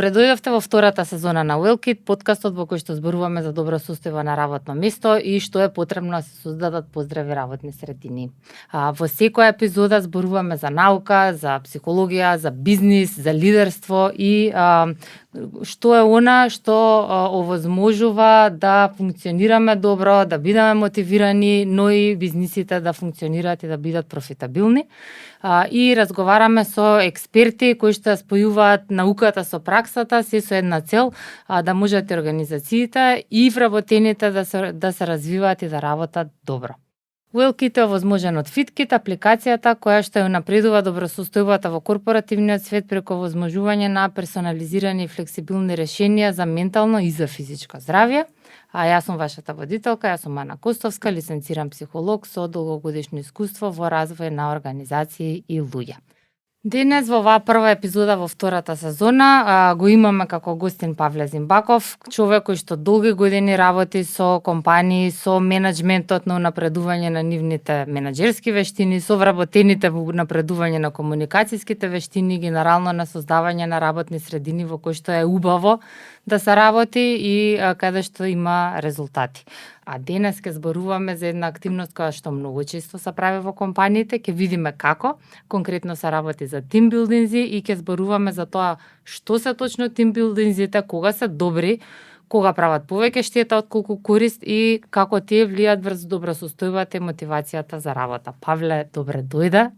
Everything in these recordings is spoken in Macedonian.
Добре дојдовте во втората сезона на Уелкит, подкастот во кој што зборуваме за добро состојба на работно место и што е потребно да се создадат поздрави работни средини. Во секоја епизода зборуваме за наука, за психологија, за бизнис, за лидерство и што е она што овозможува да функционираме добро, да бидеме мотивирани, но и бизнисите да функционираат и да бидат профитабилни. И разговараме со експерти кои што спојуваат науката со праксата, се со една цел да можат организациите и вработените да се развиваат и да работат добро. Уелкит е овозможен од Фиткит, апликацијата која што ја напредува добросостојбата во корпоративниот свет преку овозможување на персонализирани и флексибилни решенија за ментално и за физичко здравје. Јас сум вашата водителка, јас сум Ана Костовска, лиценциран психолог со долгогодишно искуство во развој на организации и луѓе. Денес во оваа прва епизода во втората сезона го имаме како гостин Павле Зимбаков, човек кој што долги години работи со компании, со менеджментот на напредување на нивните менаџерски вештини, со вработените во напредување на комуникацијските вештини, генерално на создавање на работни средини во кои што е убаво да се работи и каде што има резултати. А денес ќе зборуваме за една активност која што многу често се прави во компаниите, ќе видиме како конкретно се работи за тимбилдинзи и ќе зборуваме за тоа што се точно тимбилдинзите, кога се добри, кога прават повеќе штета отколку корист и како тие влијаат врз добросостојбата и мотивацијата за работа. Павле, добре дојде.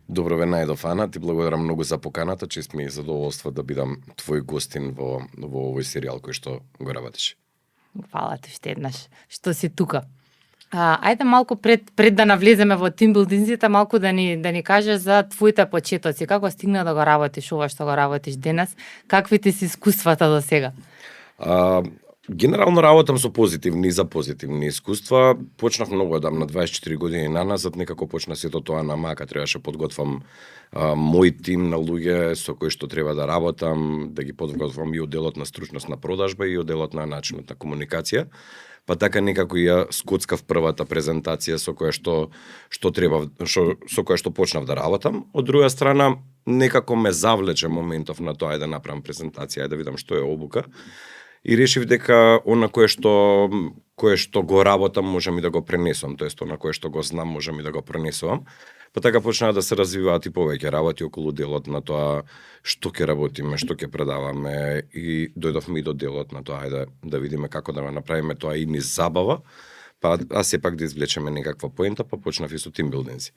Добро ве најдов, Ана, ти благодарам многу за поканата, чест ми е задоволство да бидам твој гостин во овој серијал кој што го работиш. Фала ти уште еднаш што си тука. Ајде малку пред да навлеземе во тимбилдинзите, малку да ни кажеш за твоите почетоци, како стигна да го работиш ова што го работиш денес, какви ти се искуствата до сега? Генерално работам со позитивни и за позитивни искуства. Почнав многу одамна, 24 години наназад, некако почна сето тоа на мака, требаше подготвам мој тим на луѓе со кои што треба да работам, да ги подготвам и одделот на стручност на продажба и одделот на начинот на комуникација. Па така некако ја скоцкав првата презентација со која што почнав да работам. Од друга страна, некако ме завлече моментов на тоа да направам презентација, да видам што е обука. И решив дека она кое што го работам можам и да го пренесувам, тоест она кое што го знам можам и да го пренесувам. Па така почнаа да се развиваат и повеќе работи околу делот на тоа што ќе работиме, што ќе предаваме и дојдовме и до делот на тоа да видиме како да направиме тоа и низ забава, па сепак да извлечеме некаква поента, па почнав и со тимбилдинзи.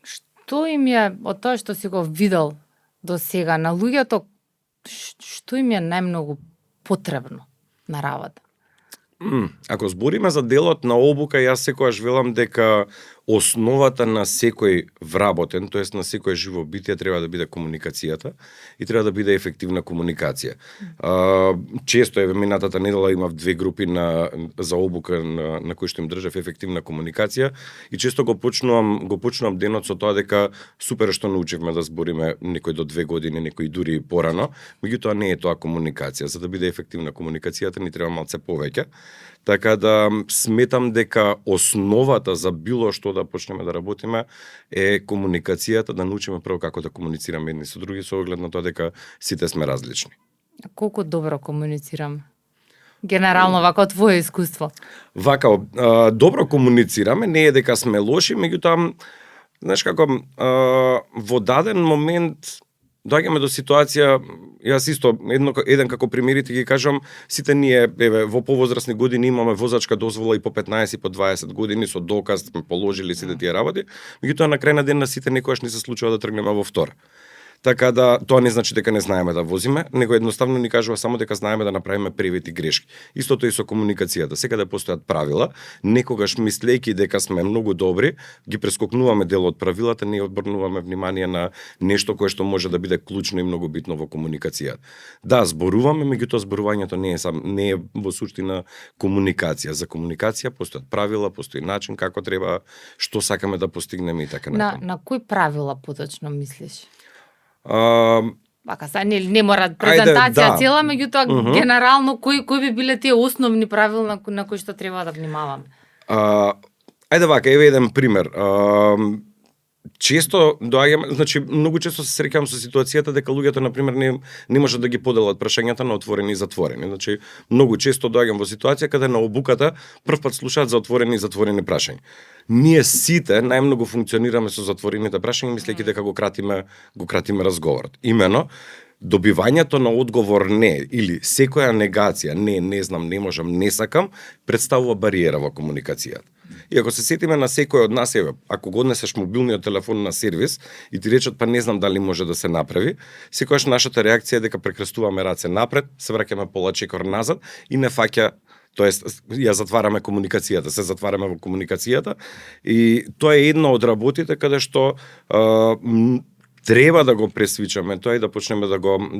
Што им е од тоа што си го видел до сега на луѓето, што им е најмногу потребно на работа? Ако збориме за делот на обука, јас секогаш велам дека основата на секој вработен, тоест на секој живо битие, треба да биде комуникацијата и треба да биде ефективна комуникација. Често минатата недела имав 2 групи за обука на кои што им држав ефективна комуникација и често го почнувам денот со тоа дека супер што научивме да збориме некој до 2 години, некој дури и порано, меѓутоа не е тоа комуникација. За да биде ефективна комуникацијата ни треба малце повеќе. Така да сметам дека основата за било што да почнеме да работиме е комуникацијата, да научиме прво како да комуницираме едни со други со оглед на тоа дека сите сме различни. Колку добро комуницираме? Генерално вака од твое искуство. Вака добро комуницираме, не е дека сме лоши, меѓутоа знаеш како во даден момент доаѓаме до ситуација, јас исто еден како примерите ги кажам, сите ние во повозрасни години имаме возачка дозвола и по 15 и по 20 години со доказ сме положили сите тие работи, меѓутоа на крај на ден на сите некогаш не се случува да тргнеме во втора. Така да тоа не значи дека не знаеме да возиме, него едноставно ни кажува само дека знаеме да направиме превети грешки. Истото и со комуникацијата. Секаде постојат правила, некогаш мислејќи дека сме многу добри, ги прескокнуваме дел од правилата, не обрнуваме внимание на нешто кое што може да биде клучно и многу битно во комуникацијата. Да, зборуваме, меѓутоа зборувањето не е во суштина комуникација. За комуникација постојат правила, постои начин како треба, што сакаме да постигнеме и така натаму. На кои правила поточно мислиш? Вака са не мора презентација цела, меѓутоа генерално кои би биле тие основни правила на кои што треба да внимаваме? Ајде вака, еве еден пример. често доаѓаме, значи многу често се среќавам со ситуацијата дека луѓето на пример не можат да ги поделат прашањата на отворени и затворени. Значи многу често доаѓам во ситуација каде на обуката првпат слушаат за отворени и затворени прашања. Ние сите најмногу функционираме со затворените прашања, мислејќи дека го кратиме разговорот. Имено добивањето на одговор не или секоја негација, не знам, не можам, не сакам, представува бариера во комуникацијата. И ако се сетиме на секој од нас, ако го однесеш мобилниот телефон на сервис и ти речат па не знам дали може да се направи, секогаш нашата реакција е дека прекрстуваме раце напред, се враќаме пола чекор назад и не фаќа, тоест ја затвараме комуникацијата, се затвараме во комуникацијата и тоа е една од работите каде што треба да го пресвичаме тоа и да почнеме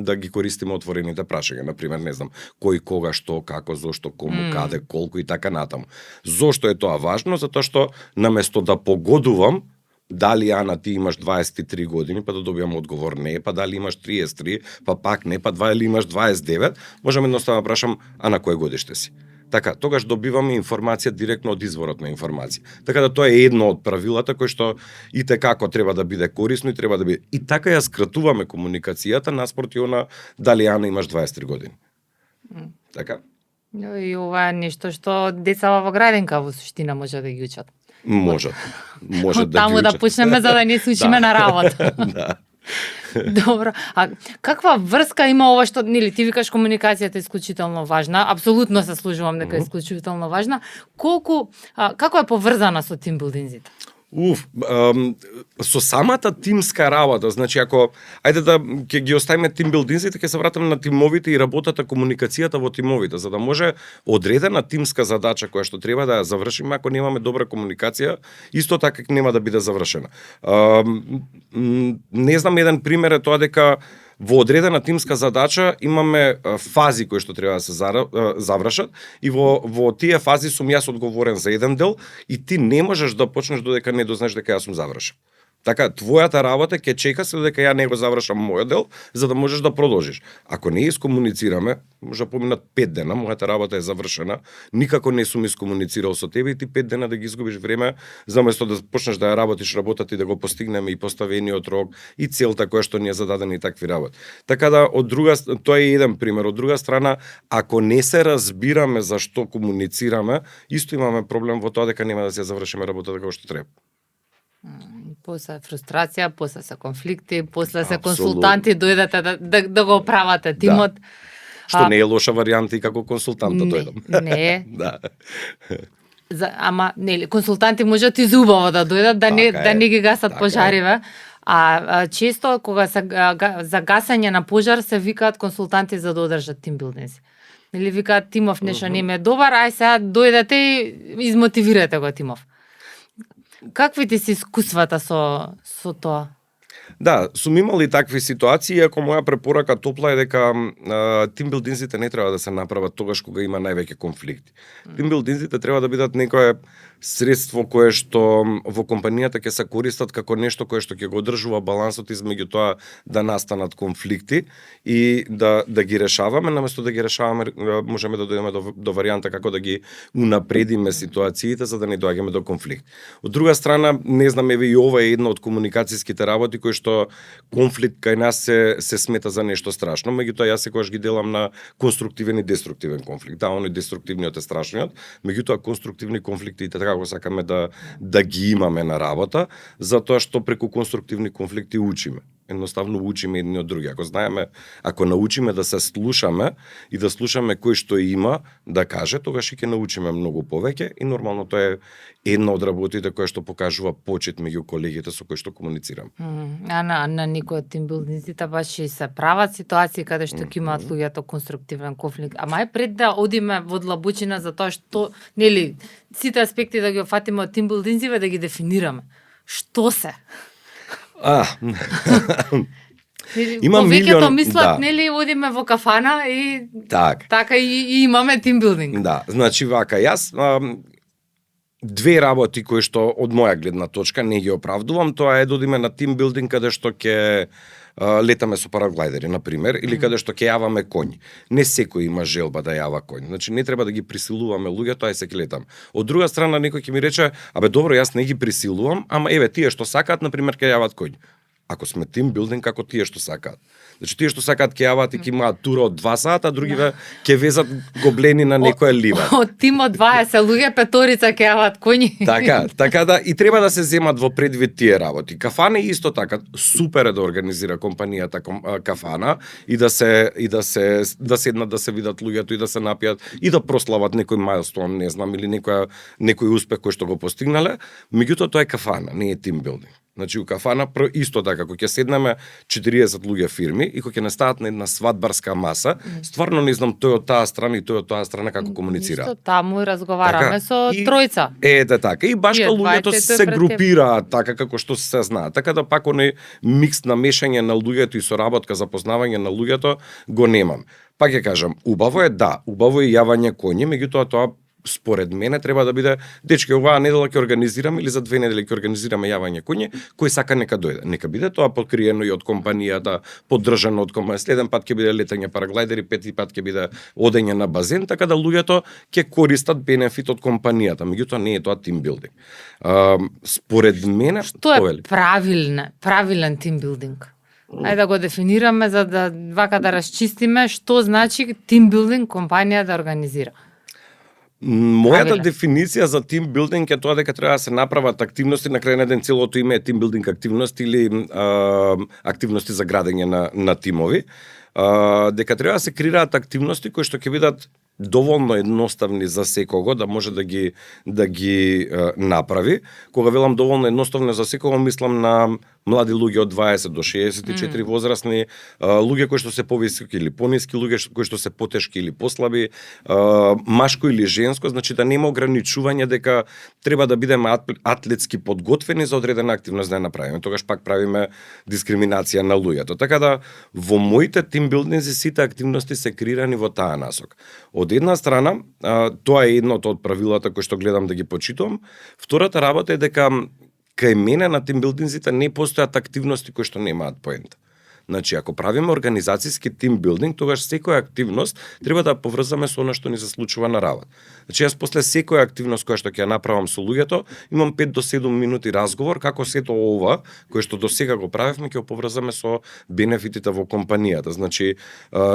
да ги користиме отворените прашања, на пример, не знам, кој, кога, што, како, зошто, кому, каде, колку и така натаму. Зошто е тоа важно? Затоа што наместо да погодувам дали Ана ти имаш 23 години, па да добијам одговор не, па дали имаш 33, па пак не, па дали имаш 29, можам едноставно да прашам Ана кој годиште си. Така, тогаш добиваме информација директно од изворот на информација. Така да тоа е едно од правилата кој што и како треба да биде корисно и треба да биде. И така ја скратуваме комуникацијата наспроти она дали Ана имаш 23 години. Така. И ова е нешто што децава во градинка во суштина може да ги учат. Може да ги учат. Таму да почнеме за да не се учиме на работа. Да. Добро. А каква врска има ова што, нели, ти викаш комуникацијата е исклучително важна, апсолутно се служувам дека е исклучително важна. Како е поврзана со тимбилдинзите? Со самата тимска работа, значи ако ајде да ќе ги оставиме тимбилдинзите, ќе се вратиме на тимовите и работата, комуникацијата во тимовите, за да може одредена тимска задача која што треба да ја завршиме, ако немаме добра комуникација, исто така нема да биде завршена. Не знам, еден пример е тоа дека во одредена тимска задача имаме фази кои што треба да се завршат и во тие фази сум јас одговорен за еден дел и ти не можеш да почнеш додека не дознаеш дека јас сум завршил. Така, твојата работа ќе чека се додека ја не го завршам мојот дел, за да можеш да продолжиш. Ако не искомуницираме, може да поминат 5 дена, мојата работа е завршена, никако не сум искомуницирал со тебе и ти 5 дена да ги изгубиш време, заместо да почнеш да ја работиш работата и да го постигнеме и поставениот рок и целта која што ни е зададена и такви работи. Така да, тоа е еден пример. Од друга страна, ако не се разбираме за што комуницираме, исто имаме проблем во тоа дека нема да се завршиме работата како што треба. После фрустрација, после се конфликти, после се консултанти дојдете да го правате тимот. Што не е лоша варијанта и како консултант да дојдам. Не е. Да. Ама нели консултанти можат и зубаво да дојдат да не ги гасат пожариве. А често кога се за гасење на пожар се викаат консултанти за да одржат тимбилдинзи. Нели викаат тимов нешто не е добар, ај сега дојдете и измотивирате го тимов. Какви ти се искуствата со тоа? Да, сум имал и такви ситуации, ако моја препорака топла е дека тимбилдинзите не треба да се направат тогаш кога има највеќе конфликти. Тимбилдинзите треба да бидат некое средство кое што во компанијата ќе се користат како нешто кое што ќе го одржува балансот измеѓу тоа да настанат конфликти и да ги решаваме, наместо да ги решаваме можеме да дојдеме до варијанта како да ги унапредиме ситуациите за да не доаѓаме до конфликт. Од друга страна, не знам, еве и ова е една од комуникацијските работи кои што конфликт кај нас се смета за нешто страшно, меѓутоа јас секогаш ги делам на конструктивен и деструктивен конфликт. Да, оној деструктивниот е страшниот, меѓутоа конструктивни конфликти и така го сакаме да ги имаме на работа, затоа што преку конструктивни конфликти учиме. Едноставно учиме едни од други. Ако научиме да се слушаме и да слушаме кој што има да каже, тогаш ќе научиме многу повеќе и нормално тоа е една од работите која што покажува почит меѓу колегите со кои што комуницирам. А на никој од тимбилдинзите баш и се прават ситуации каде што ќе имаат луѓето конструктивен конфликт. Ама е пред да одиме во длабочина за тоа што, нели, сите аспекти да ги офатиме од тимбилдинзиве да ги дефинираме. Што се? Повеќето мислат, нели, одиме во кафана и така и имаме тимбилдинг. Да, значи вака, јас две работи кои што од моја гледна точка не ги оправдувам, тоа е да одиме на тимбилдинг каде што ќе летаме со параглайдери, на пример, или каде што ќе јаваме коњи. Не секој има желба да јава коњ. Значи не треба да ги присилуваме луѓето, ај се ќе летам. Од друга страна некој ќе ми рече, абе добро, јас не ги присилувам, ама еве тие што сакаат на пример ќе јават коњ. Ако сме тимбилдинг како тие што сакаат. Значи тие што сакаат ќе јават и ќе имаат тура од 2 сата, а другиве ќе везат гоблени на некоја лива. Од тимот 20 луѓе, петорица ќе јават коњи. Така да и треба да се земат во предвид тие работи. Кафана е исто така, супер е да организира компанијата кафана и да седнат да се видат луѓето и да се напијат и да прослават некој мајлстоун, не знам, или некој успех кој што го постигнале, меѓутоа тоа е кафана, не е тимбилдинг. Значи у кафана исто така, кога ќе седнеме 40 луѓе фирми и кога ќе настават на една свадбарска маса, стварно не знам тој од таа страна и тој од таа страна како комуницира. Исто таму разговараме со тројца. Така. И баш кога луѓето се групираат така како што се знаат. Така да пак оној микс на мешање на луѓето и соработка, запознавање на луѓето го немам. Пак ќе кажам, убаво е јавање коњи, меѓутоа тоа според мене треба да биде, дечки, оваа недела ќе организираме или за 2 недели ќе организираме јавање коњи, кој сака нека дојде. Нека биде тоа подкриено и од компанијата, поддржано од компанијата. Следен пат ќе биде летање параглайдери, пети пат ќе биде одење на базен, така да луѓето ќе користат бенефит од компанијата. Меѓутоа не е тоа тимбилдинг. Според мене, што е правилен тимбилдинг? Ајде да го дефинираме за да вака да расчистиме што значи тимбилдинг компанија да организира. Мојата дефиниција за тимбилдинг е тоа дека треба да се направат активности, на крај на ден целото име е тимбилдинг активности или активности за градење на тимови, дека треба да се креираат активности кои што ќе бидат доволно едноставни за секого да може да ги направи. Кога велам доволно едноставно за секого, мислам на млади луѓе од 20 до 64 возрастни, луѓе кои што се повиски или пониски, луѓе кои што се потешки или послаби, машко или женско, значи да нема ограничување дека треба да бидеме атлетски подготвени за одредена активност да ја направиме. Тогаш пак правиме дискриминација на луѓето. Така да во моите тимбилдинзи сите активности се креирани во таа насок. Од една страна, тоа е едното од правилата кои што гледам да ги почитувам. Втората работа е дека кај мене на тимбилдинзите не постојат активности кои што немаат поента. Значи, ако правиме организацијски тимбилдинг, тогаш секоја активност треба да поврзаме со она што ни се случува на работа. Значи, јас после секоја активност која што ќе ја направам со луѓето, имам 5 до 7 минути разговор како сето ова, кој што до сега го правевме, ќе го поврзаме со бенефитите во компанијата. Значи,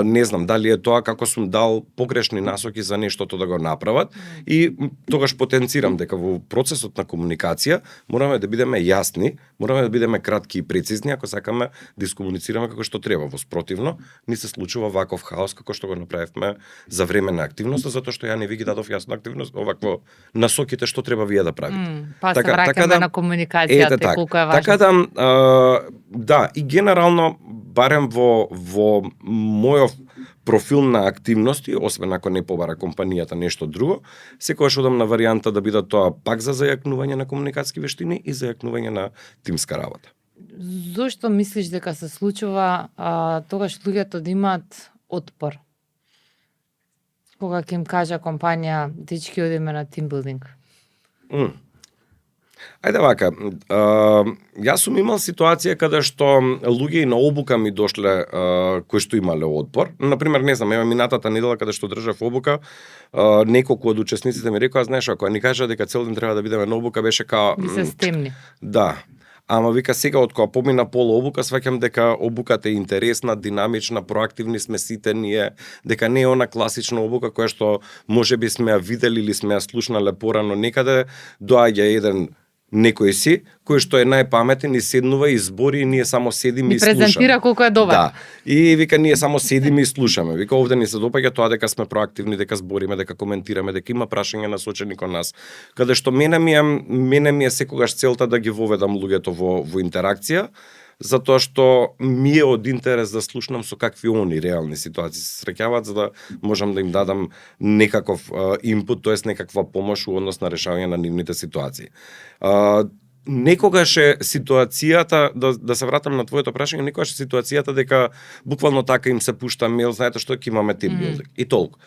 не знам дали е тоа како сум дал погрешни насоки за нештото да го направат и тогаш потенцирам дека во процесот на комуникација мораме да бидеме јасни, мораме да бидеме кратки и прецизни ако сакаме да искомуницираме како што треба. Во спротивно, ни се случува ваков хаос како што го направивме за време на активноста, затоа што ја не ви ги дадов јасна активност, овакво насоките што треба вие да правите. Па се враќаме на комуникацијата, колку е важно. Така да, и генерално барем во мојов профил на активности, освен ако не побара компанијата нешто друго, секогаш одам на варијанта да биде тоа пак за зајакнување на комуникатски вештини и зајакнување на тимска работа. Зошто мислиш дека се случува тогаш луѓето да имаат отпор? Кога ќе им кажа компанија, дечки, одиме на тимбилдинг? Ајде вака, јас сум имал ситуација каде што луѓе и на обука ми дошле кои што имале отпор. Например, не знам, минатата недела каде што држав обука, неколку од учесниците ми рекоа, знаеш, ако ни кажа дека цел ден треба да бидеме на обука, беше као... И се стемни. Да. Ама вика сега од кога помина пола обука, сваќам дека обуката е интересна, динамична, проактивни сме сите ние, дека не е она класична обука која што можеби сме ја видели или сме ја слушнале порано некаде, доаѓа еден некој си, кој што е најпаметен и седнува и збори и ние само седиме и слушаме. И презентира колку е добар. Да. И вика ние само седиме и слушаме. Вика овде ни се допаѓа тоа дека сме проактивни, дека збориме, дека коментираме, дека има прашања насочени кон нас. Каде што мене ми е секогаш целта да ги воведам луѓето во интеракција, затоа што ми е од интерес да слушнам со какви они реални ситуации се среќаваат, за да можам да им дадам некаков инпут, тоест некаква помош во однос на решавање на нивните ситуации. Некогаш е ситуацијата, да се вратам на твоето прашање, некогаш е ситуацијата дека буквално така им се пушта мејл, знаете што, ќе имаме тимбилдинг. И толку.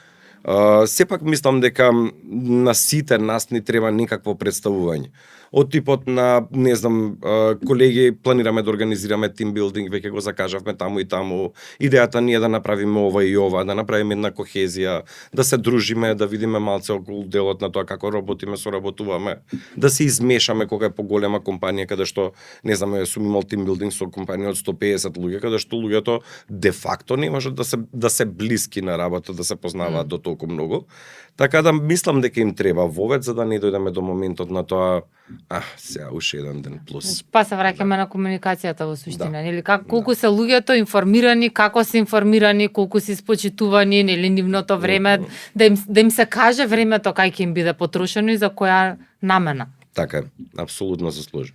Сепак мислам дека на сите нас ни треба некакво представување. од типот на, не знам, колеги, планираме да организираме тимбилдинг, веќе го закажавме таму и таму. Идејата ни е да направиме ова и ова, да направиме една кохезија, да се дружиме, да видиме малце околу делот на тоа како работиме, соработуваме, да се измешаме кога е поголема компанија, каде што, не знам, сум имал тимбилдинг со компанија од 150 луѓе, каде што луѓето де факто не можат да се блиски на работа, да се познаваат до толку многу. Така да мислам дека им треба вовед за да не дојдеме до моментот на тоа сега уште еден ден плюс. Па се враќаме на комуникацијата во суштина, нели колку се луѓето информирани, како се информирани, колку се испочитувани, нели нивното време, да им се каже времето кај ќе им биде потрошено и за која намена. Така е, апсолутно се сложи.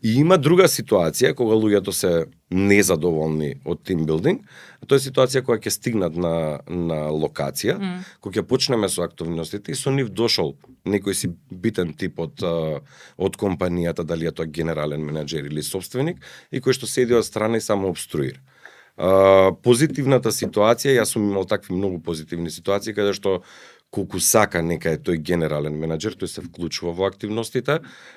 И има друга ситуација кога луѓето се незадоволни од тимбилдинг, тоа е ситуација кога ќе стигнат на локација, кога ќе почнеме со активностите и со нив дошол некој си битен тип од компанијата, дали е тоа генерален менаџер или собственик, и кој што седи од страна и само обструира. Позитивната ситуација, јас сум имал такви многу позитивни ситуации каде што колку сака нека е тој генерален менаџер, тој се вклучува во активностите,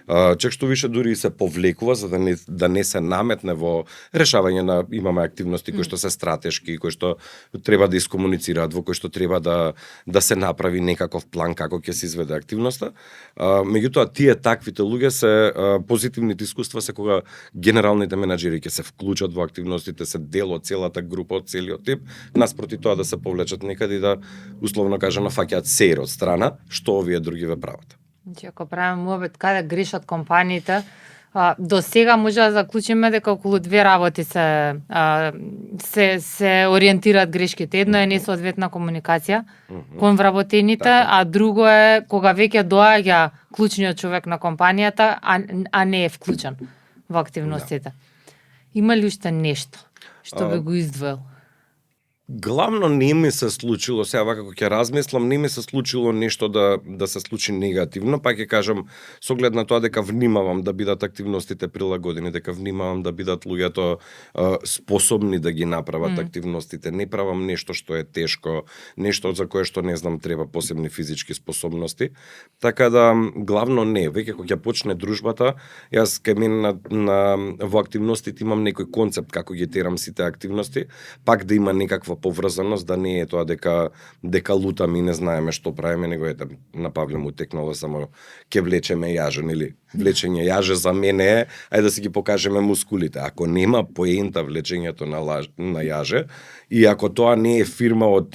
чак што више дури и се повлекува за да не се наметне во решавање на имаме активности кои што се стратешки, кои што треба да искомуницираат, во кои што треба да се направи некаков план како ќе се изведе активноста. Меѓутоа тие таквите луѓе се позитивните искуства се кога генералните менаџери ќе се вклучат во активностите, се дел од целата група, од целиот тип, наспроти тоа да се повлечат некаде и да условно кажано фаќаат сеир од страна, што овие други ве прават. Значи, ако правиме муабет каде грешат компаниите, до сега може да заклучиме дека околу две работи се ориентираат грешките. Едно е несоодветна комуникација кон вработените, а друго е кога веќе доаѓа клучниот човек на компанијата, а не е вклучен во активностите. Има ли уште нешто што би го издвоил? Главно не ми се случило, сега вака кога ќе размислам, не ми се случило нешто да се случи негативно, па ќе кажам со оглед на тоа дека внимавам да бидат активностите прилагодени, дека внимавам да бидат луѓето способни да ги направат активностите. Не правам нешто што е тешко, нешто за кое што не знам треба посебни физички способности. Така да главно не, веќе кога ќе почне дружбата, јас кај мене во активностите имам некој концепт како ги терам сите активности, пак да има некаква поврзаност, да не е тоа дека лутаме и не знаеме што правиме, него ете на Павле му текнало само ќе влечеме јаже, нели? Влечење јаже за мене е ајде да си ги покажеме мускулите. Ако нема поента влечењето на јаже и ако тоа не е фирма од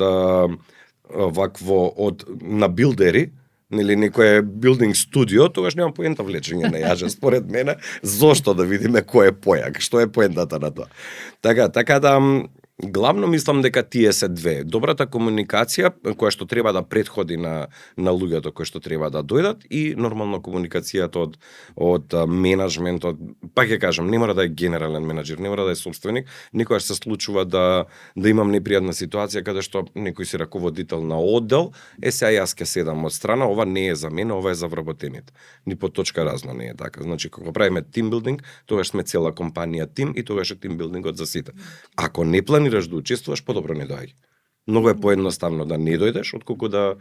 на билдери, нели некој билдинг студио, тогаш нема поента влечење на јаже според мене. Зошто да видиме кој е појак, што е поентата на тоа. Така да главно мислам дека тие се две. Добрата комуникација која што треба да претходи на луѓето кои што треба да дојдат и нормално комуникацијата од менаџментот. Пак ќе кажам, не мора да е генерален менаџер, не мора да е собственик, некогаш се случува да имам непријатна ситуација каде што некој си раководител на оддел, сега јас ќе седам од страна, ова не е за мене, ова е за вработените. Ни по точка разно не е така. Значи кога правиме тимбилдинг, тогаш сме цела компанија тим и тогаш е тимбилдингот за сите. Ако не планираш да учествуваш, подобро не доаѓа. Многу е поедноставно да не дојдеш, отколку да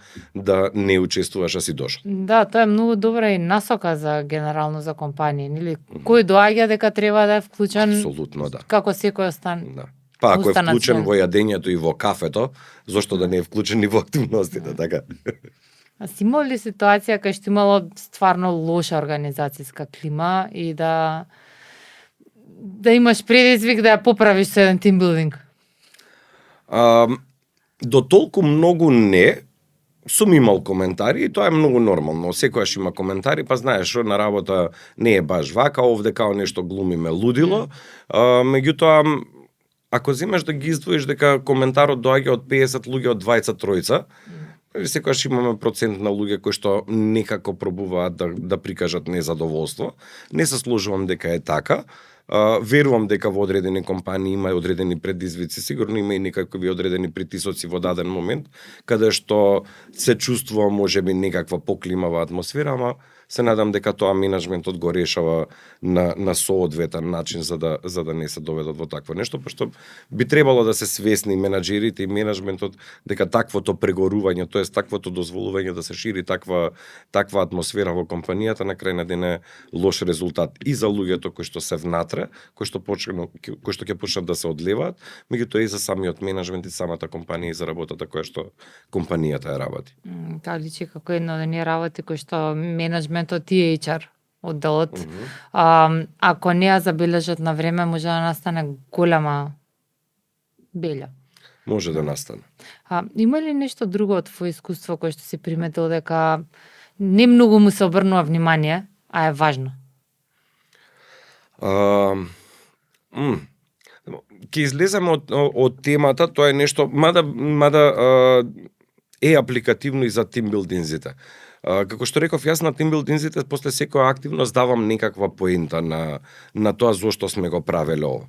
не учествуваш, а си дошол. Да, тоа е многу добра и насока за генерално за компанија, нели? Кој доаѓа дека треба да е вклучен? Апсолутно, да. Како секој остан. Да. Па ако е вклучен во јадењето и во кафето, зошто да не е вклучен и во активностите, така? А си имал ли ситуација кај што имало стварно лоша организацијска клима и да имаш предизвик да ја поправиш со еден тимбилдинг? До толку многу не, сум имал коментари и тоа е многу нормално. Секојаш има коментари, па знаеш, на работа не е баш вака, овде као нешто глумиме лудило. Меѓутоа, ако земеш да ги издвоиш дека коментарот доаѓа од 50 луѓе, од 23, секојаш имаме процент на луѓе кои што некако пробуваат да прикажат незадоволство. Не се сложувам дека е така. Верувам дека во одредени компании има одредени предизвици, сигурно има и некакви одредени притисоци во даден момент, каде што се чувствува можеби некаква покlimава атмосфера, ама се надам дека тоа менеджментот го решава на соодветен начин за да не се доведат во такво нешто, пошто би требало да се свесни менаџерите и менеджментот дека таквото прегорување, тоест таквото дозволување да се шири таква атмосфера во компанијата на крај на ден е лош резултат и за луѓето кои што се внатре, кои што ќе почнат да се одлеваат, меѓутоа и за самиот менеджмент и самата компанија и за работата која што компанијата ја работи. Таа личи како едно од оние работи кои што менеджментот и HR одделот, ако не ја забележат на време, може да настане голема белја. Може да настане. Има ли нешто друго од твое искуство кое што си приметил дека не многу му се обрнува внимание, а е важно? Ќе излеземе од темата, тоа е нешто, мада е апликативно и за тимбилдинзите. Како што реков, јас на тимбилдинзите после секоја активност давам некаква поента на тоа зошто сме го правеле ова.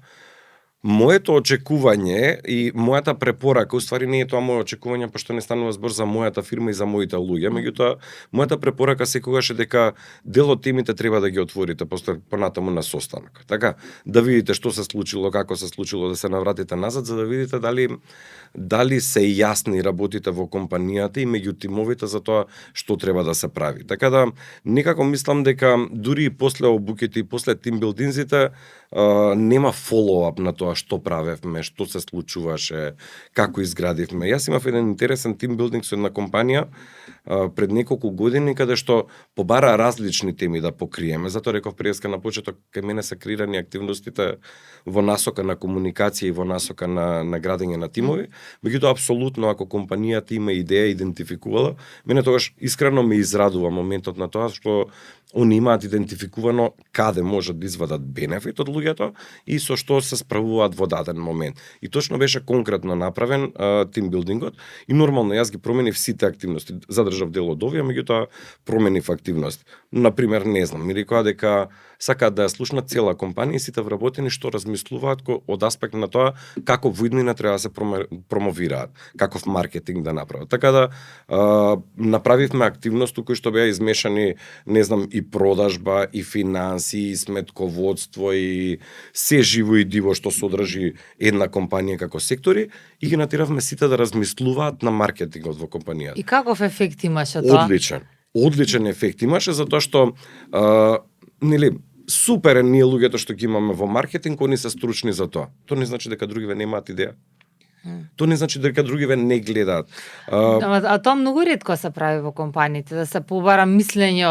Моето очекување и мојата препорака, уствари не е тоа моје очекување, пошто не станува збор за мојата фирма и за моите луѓе, меѓутоа мојата препорака секогаш е дека дел од темите треба да ги отворите понатаму на состанок. Така, да видите што се случило, како се случило, да се навратите назад, за да видите дали се јасни работите во компанијата и меѓу тимовите за тоа што треба да се прави. Така да, некако мислам дека дури и после обуките и после тимбилдинзите нема фоллоуап на тоа што правевме, што се случуваше, како изградивме. Јас имав еден интересен тимбилдинг со една компанија пред неколку години, каде што побара различни теми да покриеме. Затоа реков преска на почеток, кај мене се креирани активностите во насока на комуникација и во насока на градење на тимови. Меѓутоа, апсолутно, ако компанијата има идеја, идентификувала, мене тогаш искрено ме израдува моментот на тоа што они имаат идентификувано каде можат да извадат бенефит од луѓето и со што се справуваат во даден момент. И точно беше конкретно направен тимбилдингот и нормално јас ги променив сите активности. Задржав дел од овие, меѓутоа променив активност. Например, не знам, ми рекоа дека сакаат да ја слушнат цела компанија и сите вработени што размислуваат од аспект на тоа како во иднина треба да се промовираат, каков маркетинг да направат. Така да направивме активност кој што беа измешани, не знам, и продажба, и финанси, и сметководство, и се живо и диво што содржи една компанија како сектори, и ги натиравме сите да размислуваат на маркетингот во компанијата. И каков ефект имаше тоа? Одличен ефект имаше, затоа што нели супер е ние луѓето што ги имаме во маркетинг, они се стручни за тоа. Тоа не значи дека другиве немаат идеја. Тоа не значи дека другиве не гледаат. А тоа многу ретко се прави во компаниите, да се побара мислење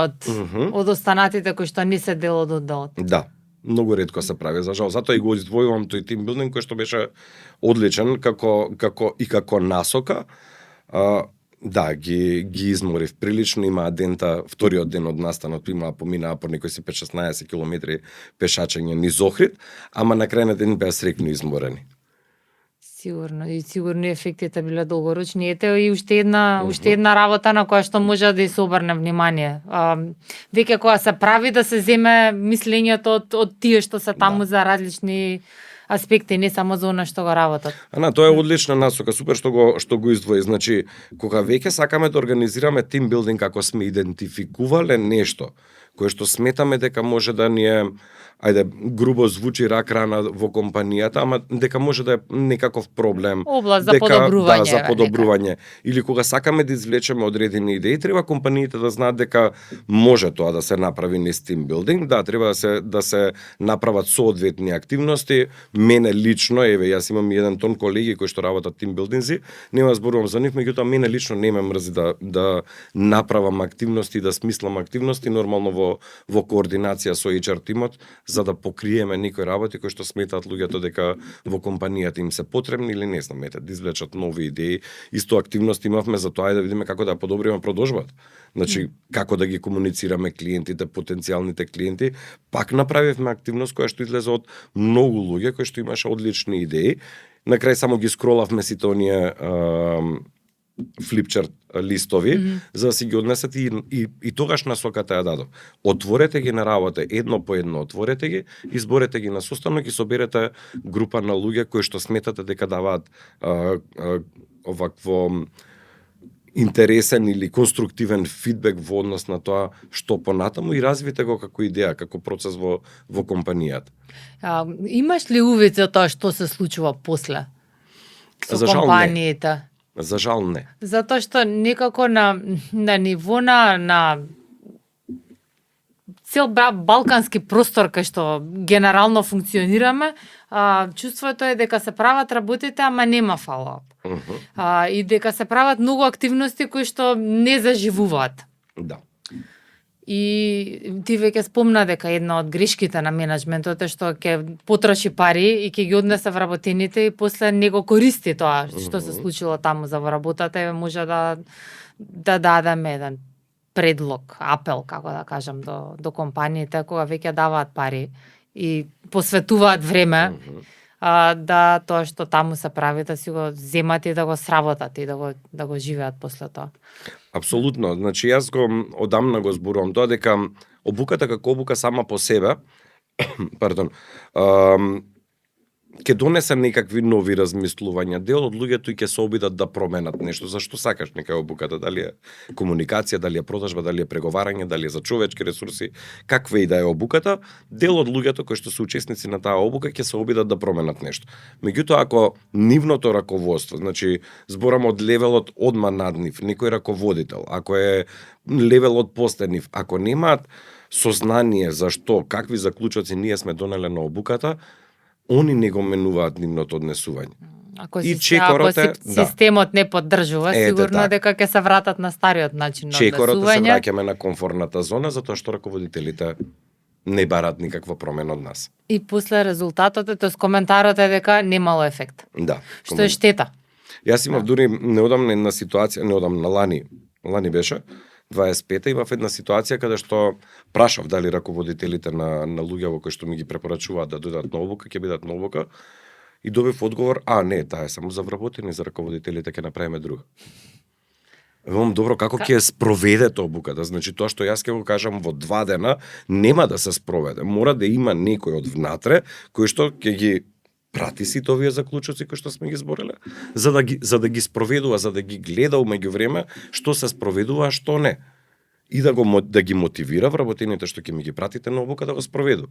од останатите кои што не се дел од одделот. Да, многу ретко се прави, за жал. Затоа и го издвојувам тој тимбилдинг кој што беше одличен како насока. Да, ги изморив прилично, имаа дента, вториот ден од настанот поминаа по некои си 5-16 километри пешачење низ Охрид, ама на крај на ден беа срекно изморени. Сигурно ефектите биле долгорочни. Ете и уште една работа на која што може да се обрне внимание. Веќе кога се прави да се земе мислењето од тие што се таму за различни аспекти, не само за она што го работат. Тоа е одлична насока, супер што го издвои. Значи, кога веќе сакаме да организираме тимбилдинг, ако сме идентификувале нешто кое што сметаме дека може да ни е, грубо звучи рак рана во компанијата, ама дека може да е некаков проблем. Област за подобрување. Да, за подобрување. Или кога сакаме да извлечеме одредени идеи, треба компаниите да знаат дека може тоа да се направи низ тимбилдинг, да, треба да се направат соодветни активности. Мене лично, јас имам еден тон колеги кои што работат тимбилдинзи, нема зборувам за нив, меѓутоа мене лично не ме мрзи да направам активности, да смислам активности, нормално во координација со HR тимот, за да покриеме некои работи кои што сметаат луѓето дека во компанијата им се потребни или не знам, да извлечат нови идеи. Исто активност имавме за тоа да видиме како да подобриме продолжбата. Значи, како да ги комуницираме клиентите, потенцијалните клиенти. Пак направивме активност која што излезе од многу луѓе кои што имаше одлични идеи. На крај само ги скролавме сите оние флипчарт листови, за да си ги однесете и тогаш насоката ја дадов. Отворете ги на работа, едно по едно отворете ги, изборете ги на состанок и соберете група на луѓе кои што сметате дека даваат овакво интересен или конструктивен фидбек во однос на тоа што понатаму и развите го како идеја, како процес во компанијата. Имаш ли увид за тоа што се случува после со За жал, компаниите? За жал не. Затоа што некако на ниво на цел балкански простор кај што генерално функционираме, чувството е дека се прават работите, ама нема follow-up. И дека се прават многу активности кои што не заживуваат. Да. И ти веќе спомна дека една од грешките на менеджментот е што ќе потроши пари и ќе ги однесе вработените и после не го користи тоа што се случило таму за вработата и може да дадеме еден предлог, апел, како да кажам, до компаниите кога веќе даваат пари и посветуваат време да тоа што таму се прави да си го земат и да го сработат и да го живеат после тоа. Апсолутно. Значи јас го одамна го зборувам тоа дека обуката како обука сама по себе пардон, ќе донесе некакви нови размислувања. Дел од луѓето и ќе се обидат да променат нешто. Зашто сакаш нека обуката? Дали е комуникација, дали е продажба, дали е преговарање, дали е за човечки ресурси, каква и да е обуката, дел од луѓето кои што се учесници на таа обука ќе се обидат да променат нешто. Меѓутоа, ако нивното раководство, значи зборам од левелот одма над нив, некој раководител, ако е левелот после нив, ако немаат сознание за што, какви заклучоци ние сме донеле на обуката, они не го менуваат нивното однесување. Ако системот не поддржува, сигурно дека ќе се вратат на стариот начин на однесување. Чекорото се враќаме на комфортната зона затоа што раководителите не барат никаква промена од нас. И после резултатот, тоест коментарот е дека немало ефект. Да. Што е штета. Јас имав дури неодамна една ситуација, неодамна лани беше, 25-та имав една ситуација каде што прашав дали раководителите на луѓе во кои што ми ги препорачуваат да дојдат на обука, ќе бидат на обука, и добив одговор: не, таа е само за вработени, за раководителите ќе направиме друга. Велам, добро, како ќе спроведе тоа обуката? Значи тоа што јас ќе го кажам во 2 дена нема да се спроведе. Мора да има некој од внатре кој што ќе ги прати сите овие заклучоци кои што сме ги збореле, за да ги спроведува, за да ги гледа меѓу време што се спроведува, а што не. И да ги мотивира вработените што ќе ми ги пратите на обука да го спроведу.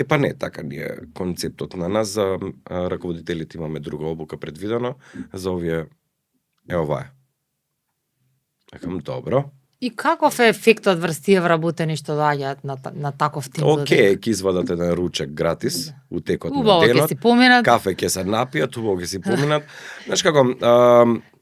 Па не, така ни е концептот на нас. За раководителите имаме друга обука предвидена, за овие ова е. Екам, добро. И каков е ефектот врз тие вработени што доаѓаат на таков тип? Океј, ќе извадат еден ручек гратис у текот на денот. Убаво ќе си поминат. Кафе ќе се напијат, убаво ќе си поминат. Знаеш како,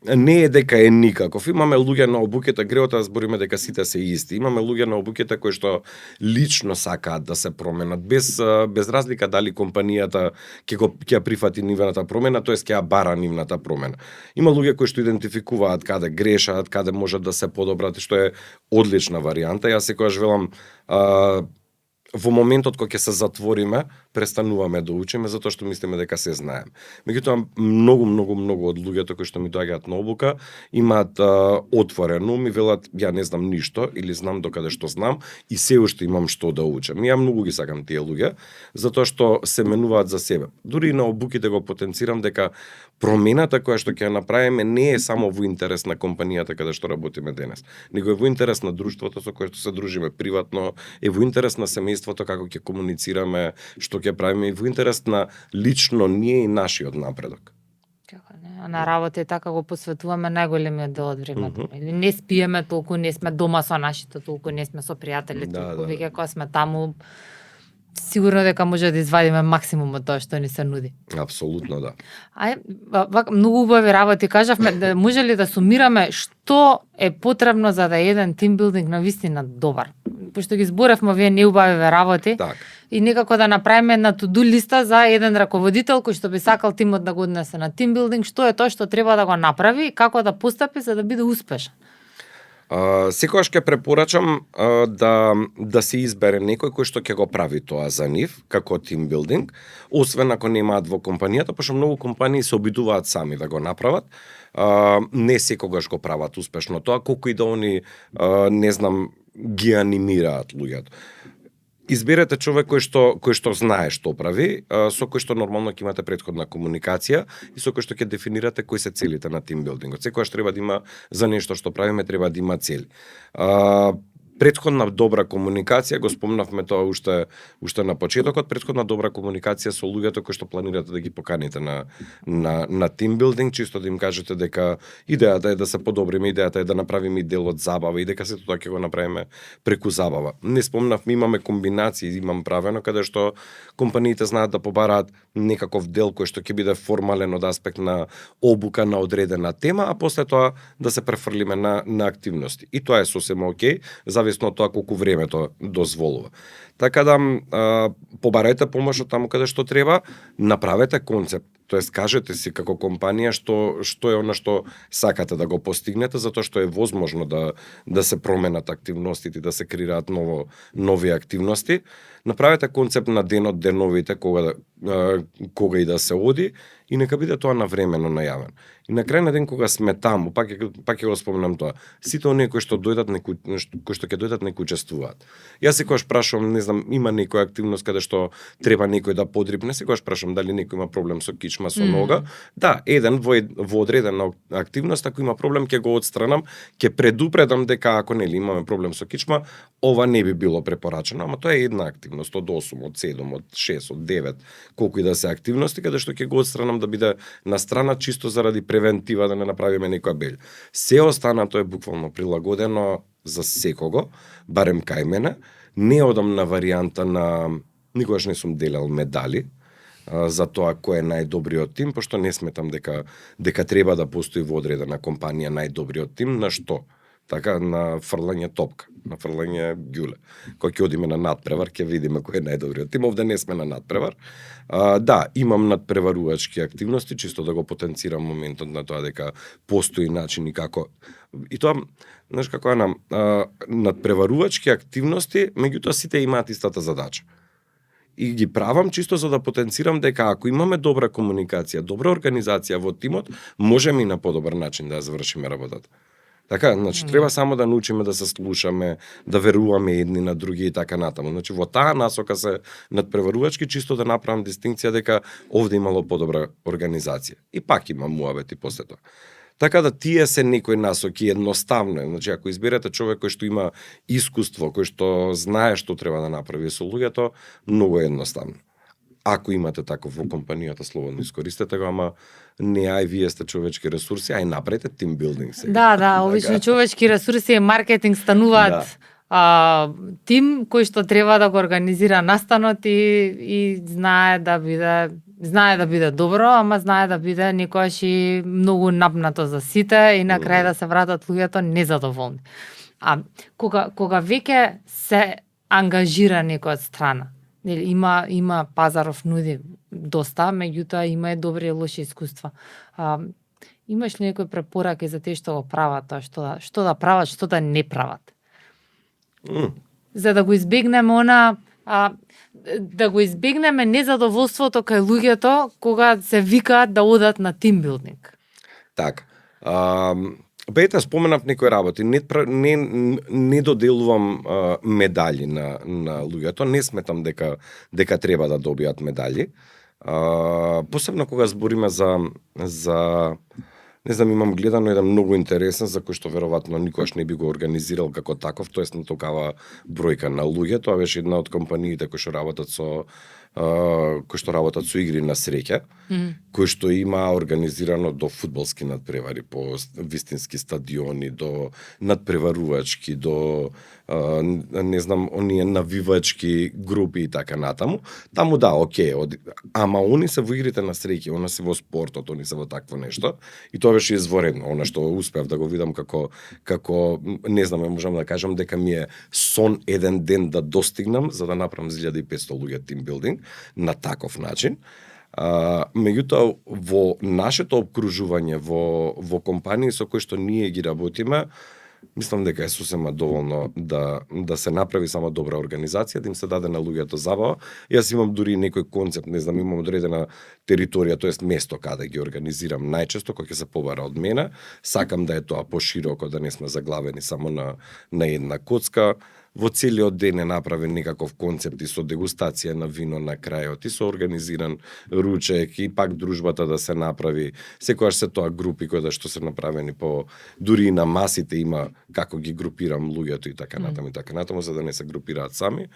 не е дека е никаков. Имаме луѓе на обуките, греота збориме дека сите се исти. Имаме луѓе на обуките кои што лично сакаат да се променат, без разлика дали компанијата ќе прифати нивната промена, тоест ќе ја бара нивната промена. Има луѓе кои што идентификуваат каде грешат, каде можат да се подобрат, што е одлична варијанта. Јас секогаш велам, во моментот кога ќе се затвориме, престануваме да учиме затоа што мислиме дека се знаеме. Меѓутоа многу од луѓето кои што ми доаѓаат на обука имаат отворен ум и велат: ја не знам ништо или знам докаде што знам и се уште имам што да учам. Ја многу ги сакам тие луѓе затоа што се менуваат за себе. Дури и на обуките го потенцирам дека промената која што ќе ја направиме не е само во интерес на компанијата каде што работиме денес, него е во интерес на друштвото со кое што се дружиме приватно, е во интерес на семејството како ќе комуницираме, што ќе правиме, и во интерес на лично ние и нашиот напредок. Како не? А на работа така го посветуваме најголемиот дел од времето. Не спиеме толку, не сме дома со нашите толку, не сме со пријатели толку, веќе кога сме таму, сигурно дека може да извадиме максимум од тоа што ни се нуди. Апсолутно да. Многу убави работи кажавме, може ли да сумираме што е потребно за да е еден тимбилдинг на вистина добар? Пошто ги зборевме овие неубави работи. Так. И некако да направиме една to-do листа за еден раководител кој што би сакал тимот да го однесе на тимбилдинг, што е тоа што треба да го направи и како да постапи за да биде успешен. Секогаш ќе препорачам да се избере некој кој што ќе го прави тоа за нив, како тимбилдинг, освен ако немаат во компанијата, пошто многу компании се обидуваат сами да го направат. Не секогаш го прават успешно тоа, колку и да они, не знам, ги анимираат луѓето. изберете човек кој што знае што прави, со кој што нормално ќе имате претходна комуникација и со кој што ќе дефинирате кои се целите на тимбилдингот. Секогаш треба да има за нешто што правиме, треба да има цели. Претходна добра комуникација, го спомнавме тоа уште на почетокот, претходна добра комуникација со луѓето кои што планирате да ги поканите на тимбилдинг, чисто да им кажете дека идејата е да се подобриме, идејата е да направиме дел од забава и дека сето тоа ќе го направиме преку забава. Не спомнавме, имаме комбинации, имам правено каде што компаниите знаат да побараат некаков дел кој што ќе биде формален од аспект на обука на одредена тема, а после тоа да се префрлиме на активности. И тоа е сосема окей, зависно од тоа колку времето дозволува. Така да побарајте помош од таму каде што треба, направете концепт, тоест кажете си како компанија што е она што сакате да го постигнете, затоа што е возможно да се променат активностите, да се креираат нови активности. Направете концепт на денот, деновите, кога и да се оди, и нека биде тоа навремено најавен. И на крај на ден кога сме таму, пак ќе го спомнам тоа, сите оние кои што ќе дојдат не учествуваат. Јас секогаш прашувам, не знам, има некоја активност каде што треба некој да подрипне, секогаш прашувам дали некој има проблем со кичма, со нога. Да, во одредена активност, ако има проблем ќе го отстранам, ќе предупредам дека ако нели имаме проблем со кичма, ова не би било препорачено, ама тоа е една активност од 8, од 7, од 6, од 9, колку и да се активности каде што ќе го отстранам да биде на страна чисто заради превентива да не направиме некоја белја. Се останато е буквално прилагодено за секого, барем кај мене. Не одам на варијанта на никогаш не сум делел медали за тоа кој е најдобриот тим, пошто не сметам дека треба да постои во одредена компанија најдобриот тим, на што? Така, на фрлање топка, на фрлање ѓуле. Кога ќе одиме на надпревар, ќе видиме кој е најдобриот тим. Овде не сме на надпревар. Да, имам надпреварувачки активности, чисто да го потенцирам моментот на тоа дека постои начини како... И тоа, знаеш како е надпреварувачки активности, меѓутоа сите имаат истата задача. И ги правам чисто за да потенцирам дека ако имаме добра комуникација, добра организација во тимот, можеме и на подобар начин да ја завршиме работата. Така, значи, треба само да научиме да се слушаме, да веруваме едни на други и така натаму. Значи, во таа насока се надпреварувачки, чисто да направам дистинкција дека овде имало подобра организација. И пак има муабети после тоа. Така да тие се некои насоки, едноставно е. Значи, ако изберете човек кој што има искуство, кој што знае што треба да направи со луѓето, многу едноставно. Ако имате таков во компанијата, слободно искористете го, ама не ај вие сте човечки ресурси, ај направете тимбилдинг сега. Да, обично човечки ресурси и маркетинг стануваат тим кој што треба да го организира настанот и знае да биде добро, ама знае да биде некојаш и многу напнато за сите и на крај да се вратат луѓето незадоволни. Кога веќе се ангажира некоја страна, има пазаров нуди доста, меѓутоа има и добри и лоши искуства. Имаш ли некои препораки за тие што го прават тоа, што да прават, што да не прават? За да го избегнеме да го избегнеме незадоволството кај луѓето кога се викаат да одат на тимбилдинг. Така. Бета, споменав некои работи. Не доделувам медали на луѓето. Не сметам дека треба да добијат медали. Посебно кога збориме за не знам, имам гледано еден многу интересен за кој што веројатно никогаш не би го организирал како таков, тоест на токава бројка на луѓе. Тоа беше една од компаниите кои што работат со игри на среќа, кои што има организирано до фудбалски надпревари по вистински стадиони, до надпреварувачки, до не знам, оние навивачки групи и така натаму. Таму да, окей, ама они се во игрите на среќа, они се во спортот, они се во такво нешто. И тоа беше изворедно, она што успев да го видам како не знам, можам да кажам дека ми е сон еден ден да достигнам за да направам 1500 луѓе тимбилдинг на таков начин. Меѓутоа во нашето обкружување во компании со кои што ние ги работиме, мислам дека е сосема доволно да се направи само добра организација, да им се даде на луѓето забава. Јас имам дури некој концепт, не знам, имам одредена територија, тоест место каде ги организирам најчесто, кој ќе се побара од мене. Сакам да е тоа пошироко, да не сме заглавени само на една коцка. во целиот ден е направен некаков концепт и со дегустација на вино на крајот и со организиран ручек и пак дружбата да се направи. Секогаш се тоа групи кои да што се направени по дури и на масите има како ги групирам луѓето и така натаму за да не се групираат сами.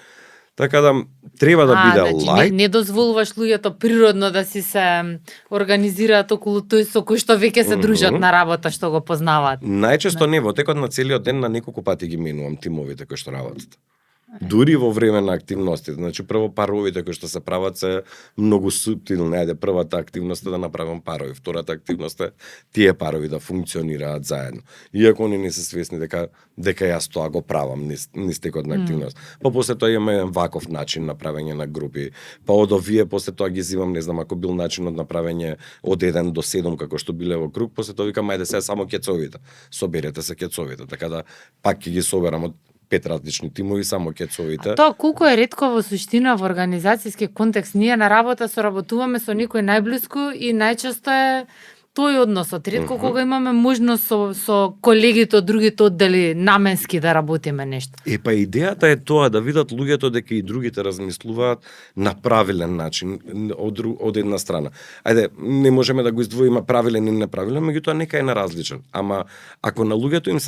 Така да треба да биде лајт. Не дозволуваш луѓето природно да си се организираат околу тој со кој што веќе се дружат на работа, што го познаваат. Најчесто не, во текот на целиот ден на неколку пати ги менувам тимовите кои што работат. Дури во време на активности, значи прво паровите кои што се прават се многу суптилни. Ајде, првата активност е да направам парови, втората активност е тие парови да функционираат заедно. Иако они не се свесни дека јас тоа го правам низ текот на активност. Па после тоа имаме еден ваков начин на правење на групи. Па од овие после тоа ги зимам, не знам, ако бил начинот на правење од 1 до 7 како што биле во круг, после тоа викам ајде сега само кецовите. Соберете се кецовите, така да пак ќе ги соберам од 5 различни тимови, само кецовите. Тоа колку е ретко во суштина во организацијски контекст. Ние на работа соработуваме со некој најблиску и најчесто е тој односот. Ретко кога имаме можност со колегите од другите оддели наменски да работиме нешто. Па идејата е тоа да видат луѓето дека и другите размислуваат на правилен начин од една страна. Ајде, не можеме да го издвоиме правилен и неправилен, меѓутоа нека е наразличен. Ама ако на луѓето им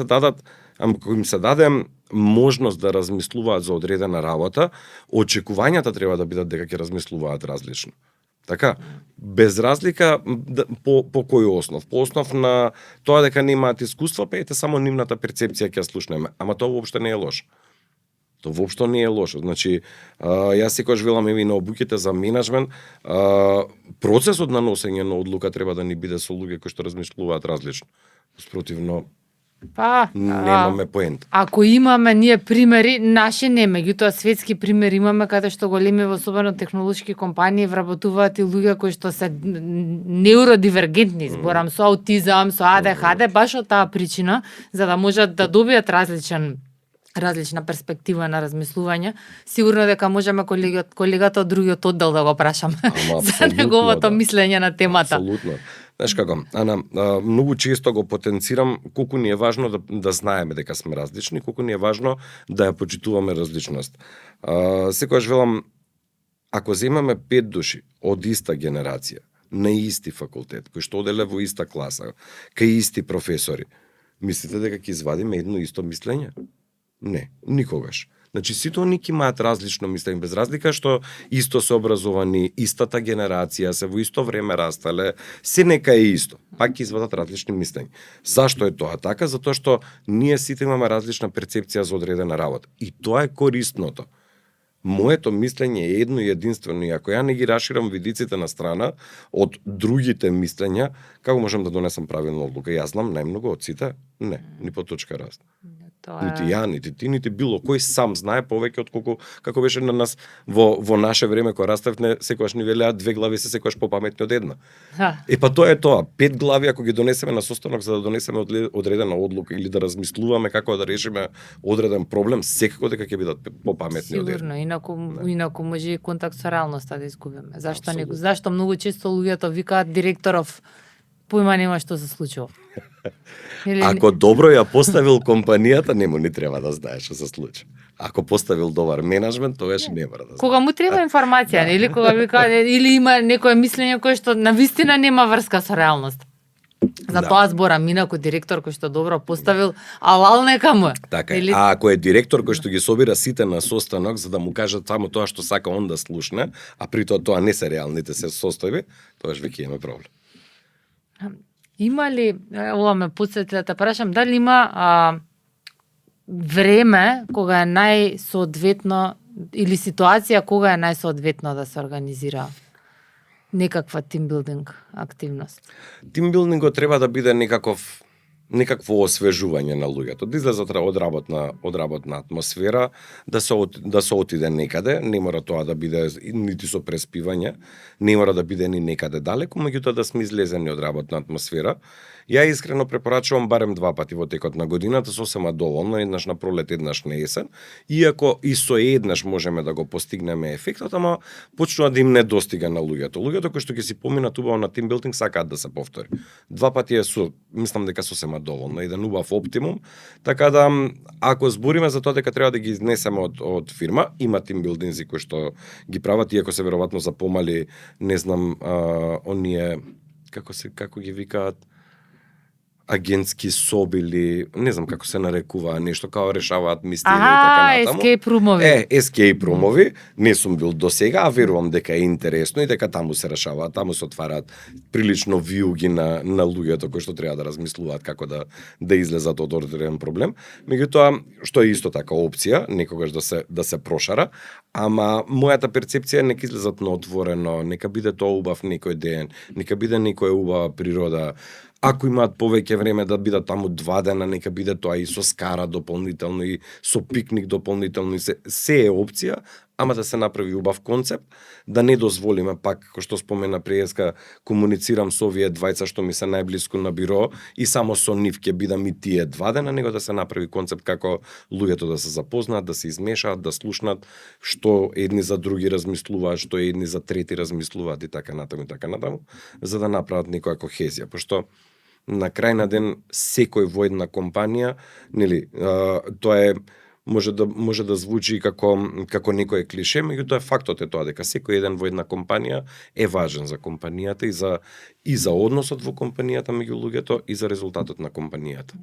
се даде можност да размислуваат за одредена работа, очекувањата треба да бидат дека ќе размислуваат различно. Така, без разлика по кој основ? По основ на тоа дека немаат искуство, па ете само нивната перцепција ќе слушнеме. Ама тоа воопшто не е лошо. Тоа воопшто не е лошо. Значи, јас секогаш велам и на обуките за менеджмент, процесот на носење на одлука треба да ни биде со луѓе кои што размислуваат различно. Спротивно, немаме поент. Ако имаме ние примери, наши не, меѓутоа светски примери имаме каде што големи особено технолошки компании вработуваат и луѓе кои што се неуродивергентни, зборам со аутизам, со АДХД, баш од таа причина, за да можат да добијат различна перспектива на размислување. Сигурно дека можеме колегата од другиот оддел да го прашаме за неговото мислење на темата. Апсолутно. Знаеш како, Ана, многу често го потенцирам колку ни е важно да знаеме дека сме различни, колку ни е важно да ја почитуваме различност. Секогаш велам, ако земеме 5 души од иста генерација, на исти факултет, кои што оделе во иста класа, кај исти професори, мислите дека ќе извадиме едно исто мислење? Не, никогаш. Значи, сите они ќе имаат различно мислење, без разлика што исто се образовани, истата генерација, се во исто време растале, се нека е исто. Пак ќе извадат различни мислења. Зашто е тоа така? Затоа што ние сите имаме различна перцепција за одредена работа. И тоа е користното. Моето мислење е едно и единствено, и ако ја не ги раширам видиците на страна од другите мислења, како можам да донесам правилна одлука? Јас знам најмногу од сите? Не, ни по точка раст. Нити ја, нити ти, нити било кој сам знае повеќе од колку, како беше на нас во наше време кога раставме, секогаш ни велеа 2 глави се секогаш попаметни од една. Па тоа е тоа, 5 глави ако ги донесеме на состанок за да донесеме одредена одлука или да размислуваме како да решиме одреден проблем, секако дека ќе бидат попаметни од една. Сигурно, инаку може и контакт со реалноста да изгубиме. Зашто многу често луѓето викаат директоров појма нема што се случува. Ако добро ја поставил компанијата, нему ни треба да знае што се случи. Ако поставил добар менеджмент, тогаш не мора да знае. Кога му треба информација, или кога вика или има некое мислење кое што навистина нема врска со реалноста. За тоа зборам, инаку директор кој што добро поставил, алал нека му. Така е. А ако е директор кој што ги собира сите на состанок за да му каже само тоа што сака он да слушне, а при тоа не се реалните се состојби, тогаш веќе има проблем. Има ли, ова ме потсети да те прашам, дали има време кога е најсоодветно или ситуација кога е најсоодветно да се организира некаква тимбилдинг активност? Тимбилдингот треба да биде некакво освежување на луѓето, да излезат од работна атмосфера, да се отиде некаде, не мора тоа да биде нити со преспивање, не мора да биде ни некаде далеку, меѓутоа да сме излезени од работна атмосфера Ја искрено препорачувам барем 2 пати во текот на годината, сосема доволно, еднаш на пролет, еднаш на есен, иако и со еднаш можеме да го постигнеме ефектот, ама почнува да им недостига на луѓето. Луѓето кои што ќе си поминат убаво на тимбилдинг сакаат да се повтори. 2 пати мислам дека сосема доволно, еден убав оптимум, така да ако збориме за тоа дека треба да ги изнесеме од фирма, има тимбилдинзи кои што ги прават, иако се веројатно за помали, не знам, оние како ги викаат, агентски соби или не знам како се нарекува, нешто као решаваат мистерии и така натаму. Escape room-ови. Escape room-ови, не сум бил до сега, а верувам дека е интересно и дека таму се решаваат, таму се отвараат прилично виуги на луѓето кои што треба да размислуваат како да излезат од одреден проблем. Меѓутоа, што е исто така опција, некогаш да се прошара, ама мојата перцепција е нека излезат на отворено, нека биде тоа убав некој ден, нека биде некоја убава природа. Ако имаат повеќе време да бидат таму 2 дена, нека биде тоа и со скара дополнително и со пикник дополнително, и се е опција, ама да се направи убав концепт, да не дозволиме пак, кој што спомена преска, комуницирам со овие двајца што ми се најблиску на биро и само со нив ќе бидам и тие 2 дена, него да се направи концепт како луѓето да се запознаат, да се измешаат, да слушнат што едни за други размислуваат, што едни за трети размислуваат и така натаму, за да направат некоја кохезија, пошто на крај на ден секој во една компанија, нели, тоа може да звучи како некој клише, меѓутоа фактот е тоа дека секој еден во една компанија е важен за компанијата и за односот во компанијата меѓу луѓето и за резултатот на компанијата.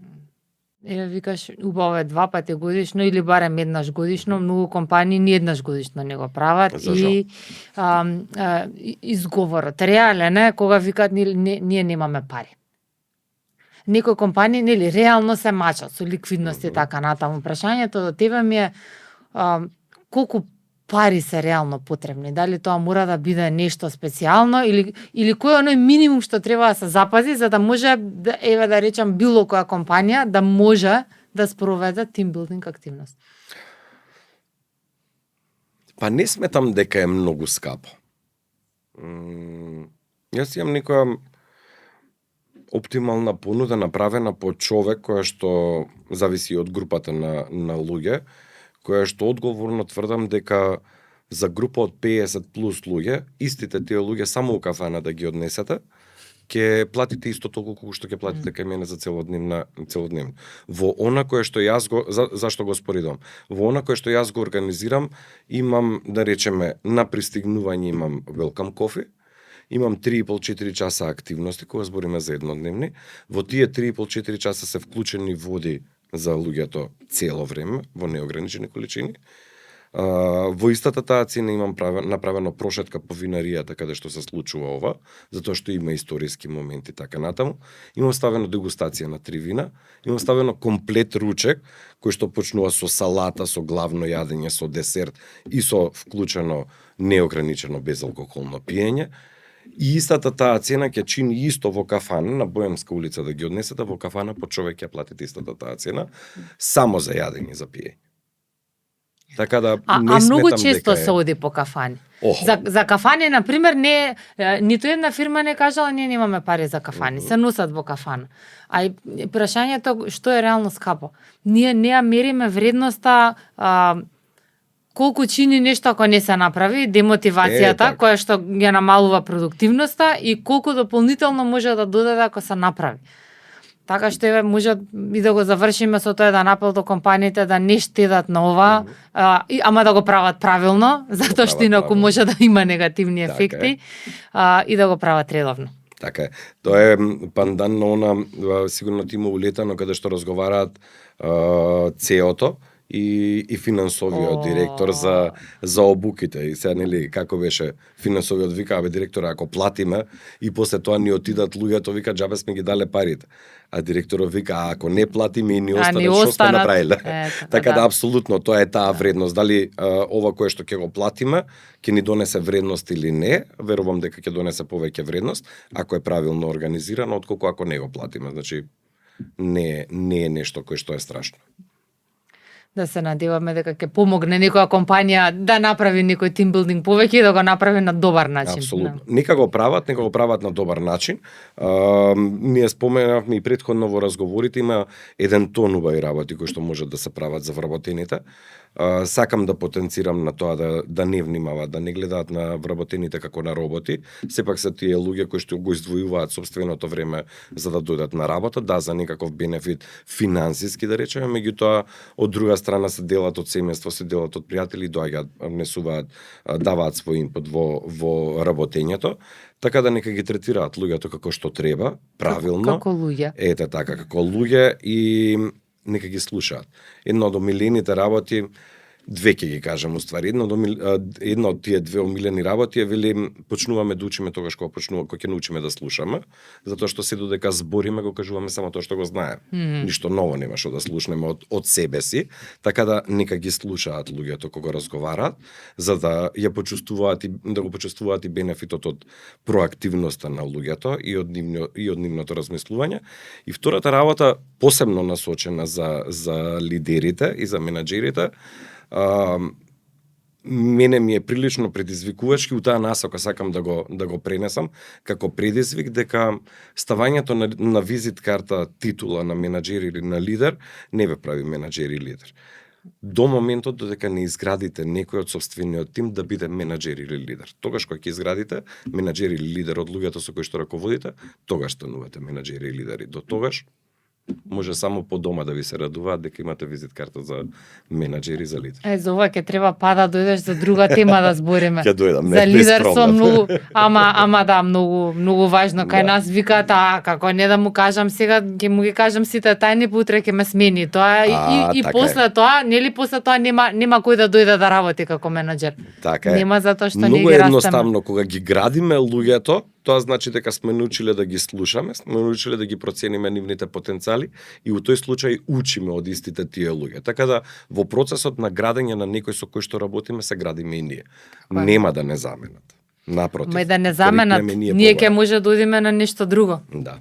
Викаш, убаво е 2 пати годишно или барем еднаш годишно, многу компании ни еднаш годишно не го прават. И изговорот реален е кога викаат ние немаме пари. Некои компании нели реално се мачат со ликвидност и така натаму. Прашањето до тебе ми е колку пари се реално потребни? Дали тоа мора да биде нешто специјално или кој е оној минимум што треба да се запази за да може да речам било која компанија да може да спроведе тимбилдинг активност? Па не сметам дека е многу скапо. Јас имам некоја оптимална понуда направена по човек која што зависи од групата на луѓе, која што одговорно тврдам дека за група од 50 плюс луѓе, истите тие луѓе само у кафана да ги однесете, ќе платите исто толку колку што ќе платите кај мене за целодневно. Во она кое што јас зашто го споредувам? Во она кое што јас го организирам, имам, да речеме, на пристигнување имам welcome coffee, имам 3,5-4 часа активности, кога збориме за еднодневни. Во тие 3,5-4 часа се вклучени води за луѓето цело време, во неограничени количини. Во истата таа цена имам направено прошетка по винаријата каде што се случува ова, затоа што има историски моменти така натаму. Имам ставено дегустација на 3 вина, имам ставено комплет ручек, кој што почнува со салата, со главно јадење, со десерт и со вклучено неограничено безалкохолно пиење. И истата таа цена ќе чини исто во кафана на Боемска улица да ги однесете во кафана по човек ќе платите истата таа цена само за јадење за пиење. Така да не сметам многу дека често се оди по кафани. Охо. За кафани на пример не ниту една фирма не кажала ние немаме пари за кафани, се носат во кафана. А и прашањето што е реално скапо. Ние не ја мериме вредноста колку чини нешто ако не се направи, демотивацијата која што ја намалува продуктивноста и колку дополнително може да додаде ако се направи. Така што може и да го завршиме со тоа да апел до компаниите да не штедат на ова, ама да го прават правилно, затоа што инаку може да има негативни ефекти и да го прават редовно. Така е. Тоа е пандан на она, сигурно ти има улетано каде што разговараат CEO-то и финансовиот директор за обуките. И сега, нели, како беше финансовиот вика, директора, ако платиме и после тоа ни отидат луѓето, вика, џабе сме ги дале парите. А директорот вика, ако не платиме и ни останат, што сме направиле? Така да, апсолутно, тоа е таа вредност. Дали ова кое што ќе го платиме, ќе ни донесе вредност или не, верувам дека ќе донесе повеќе вредност, ако е правилно организирано, отколку ако не го платиме. Значи, не е нешто кое што е страшно. Да се надеваме дека ќе помогне некоја компанија да направи некој тимбилдинг повеќе и да го направи на добар начин. Апсолутно. Нека го прават на добар начин. Ние споменавме и претходно во разговорите, има еден тон убави работи кои што можат да се прават за вработените. Сакам да потенцирам на тоа да не внимаваат, да не гледаат на вработените како на роботи. Сепак се тие луѓе кои што го издвојуваат сопственото време за да дојдат на работа, да за некаков бенефит финансиски да речеме, меѓутоа од друга страна се делат од семејство, се делат од пријатели, доаѓаат, внесуваат, даваат свој инпут во работењето, така да нека ги третираат луѓето како што треба, правилно. Како луѓе. Ете така, како луѓе и нека ги слушаат. Едно од омилените работи, две ќе ги кажам уствари, една од тие две омилени работи е вели почнуваме да учиме тогаш кога ќе научиме да слушаме, затоа што се додека збориме го кажуваме само тоа што го знаеме. Ништо ново нема што да слушнеме од себе си, така да нека ги слушаат луѓето кога разговараат, за да ја почувствуваат и да го почувствуваат и бенефитот од проактивноста на луѓето и од нивното размислување. И втората работа посебно насочена за лидерите и за менаџерите, мене ми е прилично предизвикувачки, у таа насока сакам да го пренесам како предизвик, дека ставањето на визит карта титула на менаџер или на лидер не ве прави менаџер и лидер. До моментот додека не изградите некој од сопствениот тим да биде менаџер или лидер. Тогаш кога ќе изградите менаџер или лидер од луѓето со кои што раководите, тогаш станувате менаџери и лидери. До тогаш може само по дома да ви се радуваат дека имате визит карта за менаџери, за лидер. За ова ќе треба да дојдеш за друга тема да збориме. Ќе дојдам, за лидерство многу, ама да, многу важно. Кај нас викаат, како не да му кажам сега, ќе му ги кажам сите тајни, утре ќе ме смени. Тоа и после тоа, нели после тоа нема кој да дојде да работи како менаџер. Така е. Нема затоа што многу не ги растеме. едноставно кога ги градиме луѓето, тоа значи дека сме научиле да ги слушаме, сме научиле да ги процениме нивните потенцијали и во тој случај учиме од истите тие луѓе. Така да во процесот на градење на некој со кој што работиме се градиме и ние. Нема да не заменат. Напротив. Ма и да не заменат, ние ќе може да одиме на нешто друго. Да.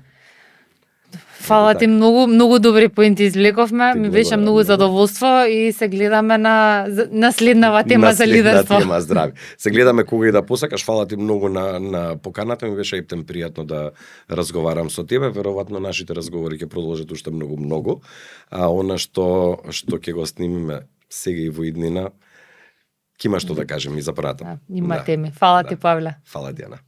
Фала ти многу добри поинти извлековме, ми беше многу задоволство и се гледаме на следнава тема за лидерство. Тема, здрави. Се гледаме кога и да посакаш, фала ти многу на поканата, ми беше ептен пријатно да разговарам со тебе, веројатно нашите разговори ќе продолжат уште многу, а она што ќе го снимиме сега и во иднина, ќе има што да кажем и за пратам. Има теми. Фала ти, Павле. Фала, Диана.